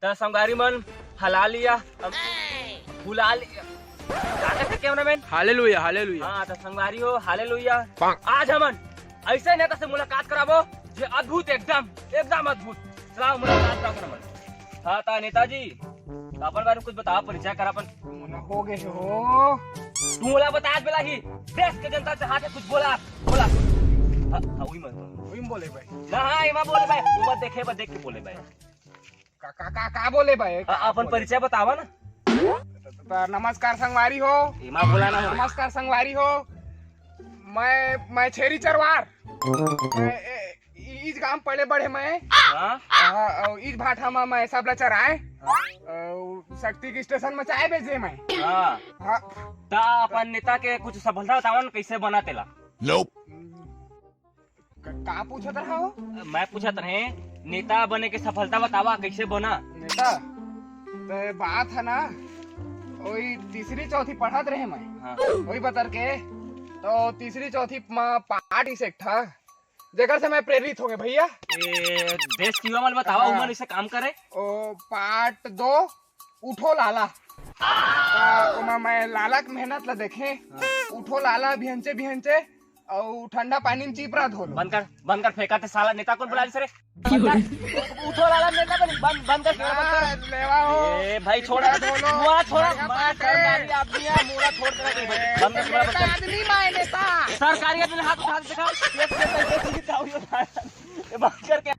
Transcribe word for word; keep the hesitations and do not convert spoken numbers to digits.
त संगवारी मन, हला लिया, अब भुला लिया। का कहथे cameraman? Hallelujah, hallelujah. हाँ, त संगवारी हो, हालेलुया। आज हमन अइसे नेता से मुलाकात कराबो, जे अद्भुत, एकदम, एकदम अद्भुत। चलाओ, मुलाकात कराओ हमन। हाँ, त नेताजी, अपन बारे में कुछ बताओ, परिचय करा अपन। मोला हो गे हो। तू मोला बता बेला ही, देश के जनता चाहत हे कुछ बोला, बोला। हाँ, हाँ, वही मत। वही में बोले भाई। ना, हाँ, एमा बोले भाई, ऊपर देखे, बस देख के बोले भाई। का, का, का, का बोले भाई? अ-, अपन परिचय बतावा ना। त, त, त, नमस्कार संगवारी हो। एमा बोला ना। नमस्कार संगवारी हो। मैं, मैं छेरी चरवार। मैं, ए, इ-, इज गांव पले बढ़े मैं। हाँ? हाँ, अउ इज भाठा मा मैं सबला चराए। हाँ। अउ शक्ति के स्टेशन मा चाय बेचे मैं। हाँ। हाँ। त अपन नेता के कुछ सफलता बतावा ना, कैसे बना तेला? Nope। क-, का पूछत रहा हो? मैं पूछत रहे, नेता बने के सफलता बतावा, कैसे बना? नेता? त बात है ना, वही तीसरी चौथी पढ़त रहे मैं। हाँ। वही बतर के, तो तीसरी चौथी मा पाठ इसे एक ठा, जेकर से मैं प्रेरित हो गए भैया। ए, देश के युवा मन बतावा, हाँ। उमन इसे काम करे। ओ, पाठ दो, उठो लाला। त ओमा मैं लाला के मेहनत ला देखे। हाँ। उठो लाला, बिहंचे, बिहंचे, अउ ठंडा पानी में चीपरा धो लो। बंद कर, बंद कर, फेंका ते साला नेता कौन बुला रही रे? बंद कर। उठो लाला नेता बन, बंद, बंद कर, बंद कर। हाँ, लेवा हो। ए भाई, छोड़ा। चीपरा धो लो। मुआ छोड़ा, बढ़िया मैं बात है। सरकारी आदमी है, मुआ छोड़ के रख दे भाई। बंद कर, बंद नेता कर। आदमी माय नेता। सरकारी आदमी हाथ उठा के दिखाओ। ये, ये, ये, ये, ये, ये, ये, ये, बंद करके